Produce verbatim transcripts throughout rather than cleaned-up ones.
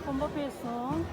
གོམ་པ་སྤོས་སོང་།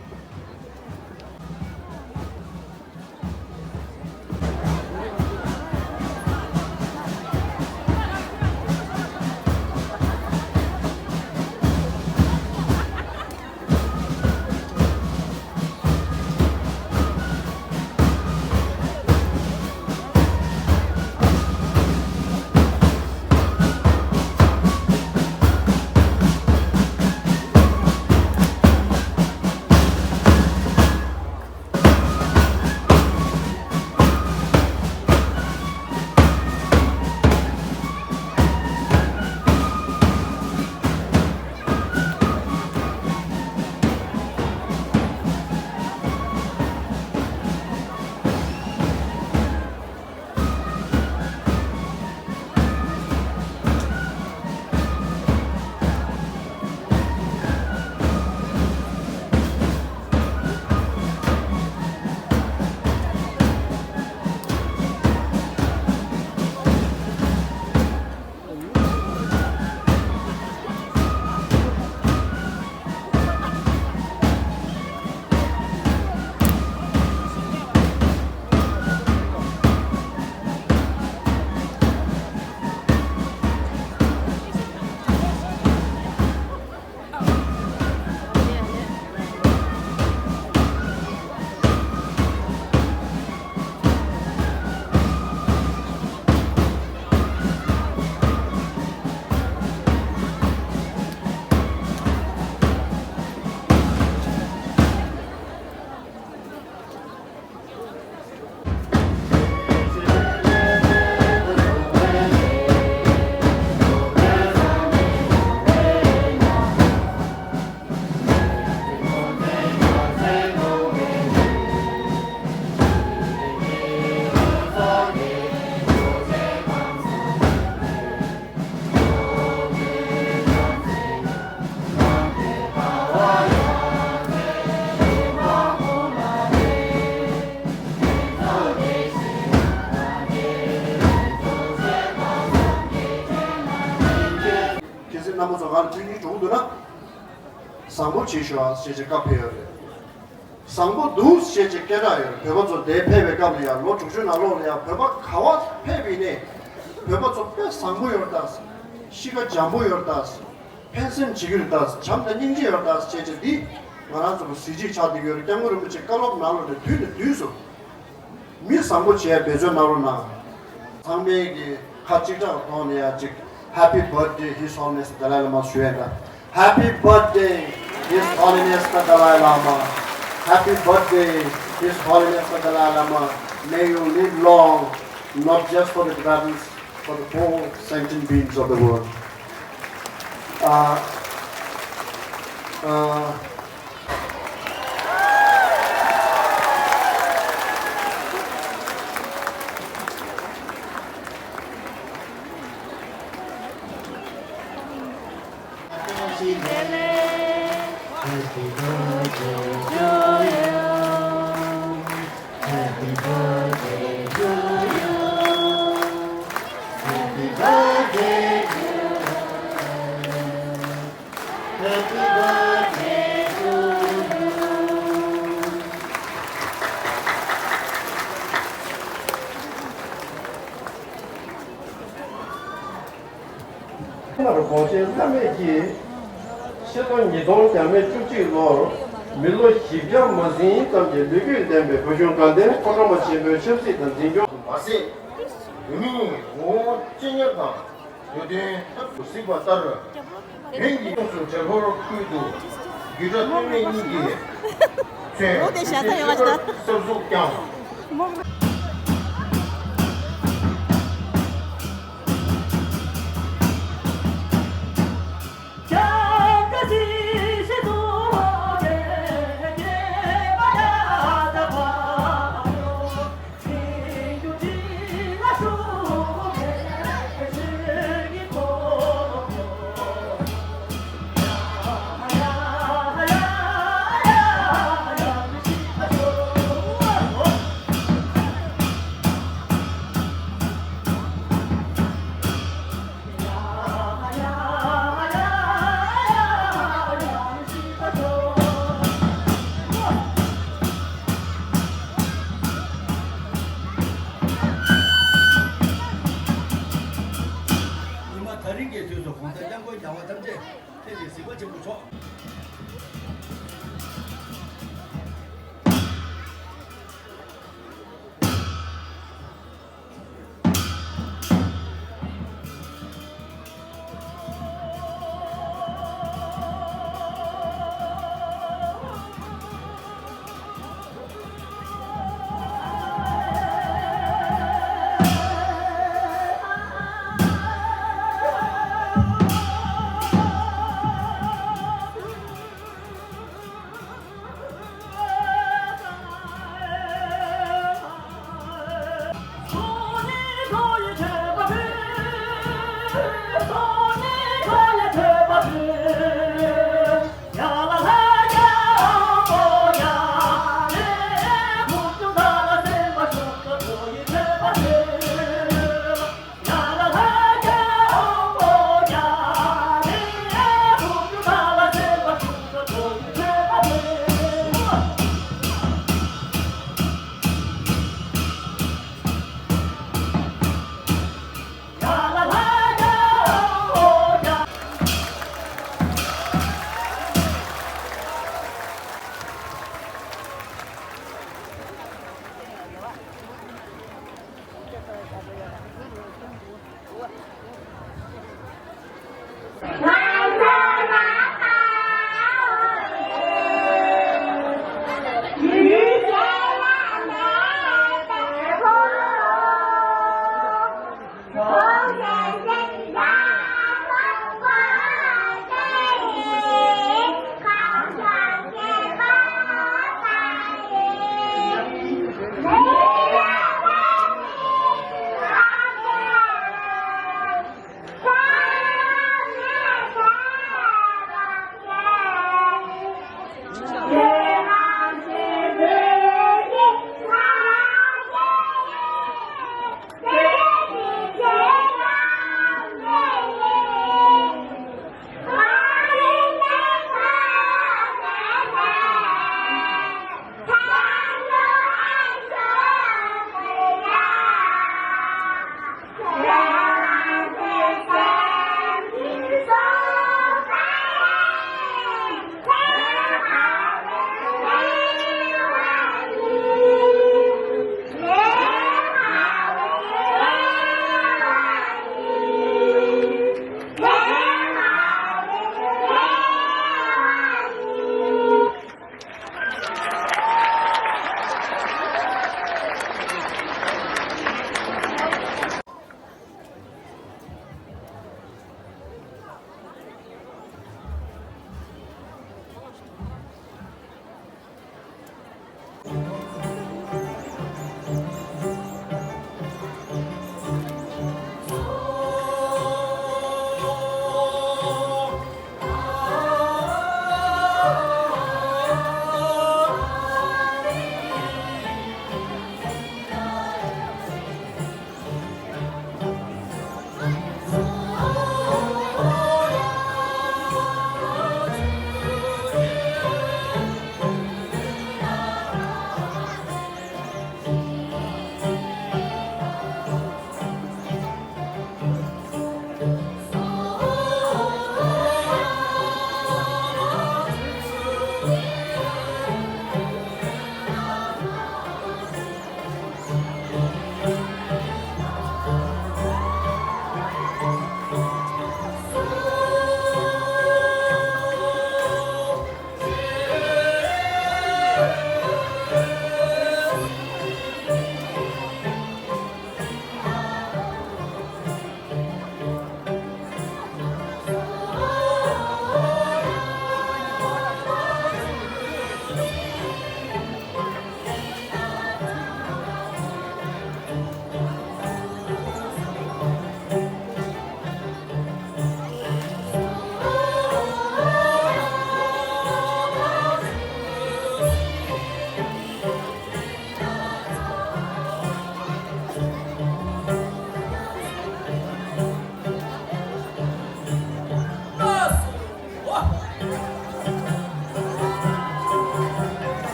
གལ་སྲིད་རྣམ་པ་ཚོ་ང་ལ་ཐུགས་སྣང་འགྲོ་གི་འདུག་ན། བཟང་པོ་བྱེད་ཤོག་ཨ་ཞེས་བྱས་བཀའ་ཕེབས་ཡོད་རེད། བཟང་པོ་འདུག་ཞེས་བྱས་སྐད་གྲགས་ཡོད་རེད། བོད་པ་ཚོ་འདིར་ཕེབས་པའི་སྐབས་ལ་ཡང་ལོ་དྲུག་ཅུ་ནང་ལོགས་ལ་ཡང་བོད་པ་ག་བ་ཕེབས་པ་ཡིན་ནའི་བོད་པ་ཚོ་དཔེ་བཟང་པོ་ཡོད་རེད་ད། གཤིས་ཀ་འཇམ་པོ་ཡོད་རེད་ད། ཕན་སེམས་བྱེད་ཀྱི་རེད་ད། བྱམས་དང་སྙིང་རྗེ་ཡོད་རེད་ད་ཞེས་བྱས་འདི་ང་རང་ཚོ་གི་གཟི་བརྗིད་ཆགས་བསྡད་ཡོད་རེད། སྐྱབས་མགོན་རིན་པོ་ཆེ་བཀའ་སློབ་ནང་ལོགས་ནས་དུས་ནས་དུས་སུ། མི་བཟང་པོ་བྱེད་ཡ་འབད་བརྩོན་གནང་རོགས་གནང་། ཚང་མས་ཀྱི་ཁ་གཅིག་གྲགས་ཐོག་ནས་ཡ་གཅིག Happy birthday His Holiness Dalai Lama ཞུ་ཡ་ད། Happy birthday His Holiness the Dalai Lama. Happy birthday His Holiness the Dalai Lama. May you live long, not just for the Tibetans, for the poor sentient beings of the world. Uh, uh, Happy birthday to you. Happy birthday to you. Happy birthday to you. Happy birthday to you. སྔར་དགོངས་བཞེས་བླ་མེད་ཀྱིས། ཕྱི་ལོ་ཉིས་སྟོང་བརྒྱ་མེད་བཅུ་གཅིག་ལོར་མི་ལོ་བཞི་བརྒྱ་མ་ཟིན་ཙམ་གྱི་ལོ་རྒྱུས་ལྡན་པའི་བོད་གཞུང་དགའ་ལྡན་ཕོ་བྲང་པ་ཆེན་པོའི་ཆབ་སྲིད་དང་འཛིན་སྐྱོང་མ་ཟད། བོད་མིའི་ངོ་བོ་གཅེས་གཉེར་དང་བོད་དོན་ཐབས་སུ་གཟིགས་པ་ལྟར། བོད་ཀྱི་ཁོངས་སུ་བྲག་འཁོར་ཁུལ་དུ་རྒྱུད་གྲྭ་སྟོད་སྨད་གཉིས་ཀྱིས་མཚོན་བོད་དེ་ཞྭ་ཚ་ཡོང་བ་ཞིག་ན། གསར་འཛུགས་བསྐྱངས།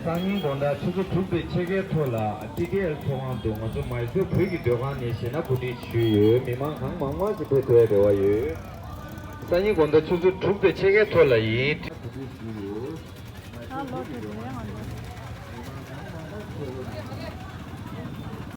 སང་ཉིན་དགོང་དག་ཆུ་ཚོད་དྲུག་པའི་ཕྱེད་ཀའི་ཐོག་ལ་ཊི་ཀེ་ཨེལ་ཚོགས་ཁང་དུ་ང་ཚོ་མའི་སོར་བོད་ཀྱི་སྡོད་ཁང་ནས་གཞས་སྣ་གོ་སྒྲིག་ཞུས་ཡོད། མི་མང་གང་མང་མང་ཞིག་ཕེབས་ཐུབ་པའི་རེ་བ་ཡོད། སང་ཉིན་དགོང་དག་ཆུ་ཚོད་དྲུག་པའི་ཕྱེད་ཀའི་ཐོག་ལ་ཡིན། ཨ་ལོ་དེ་དེ་ང་ཚོ།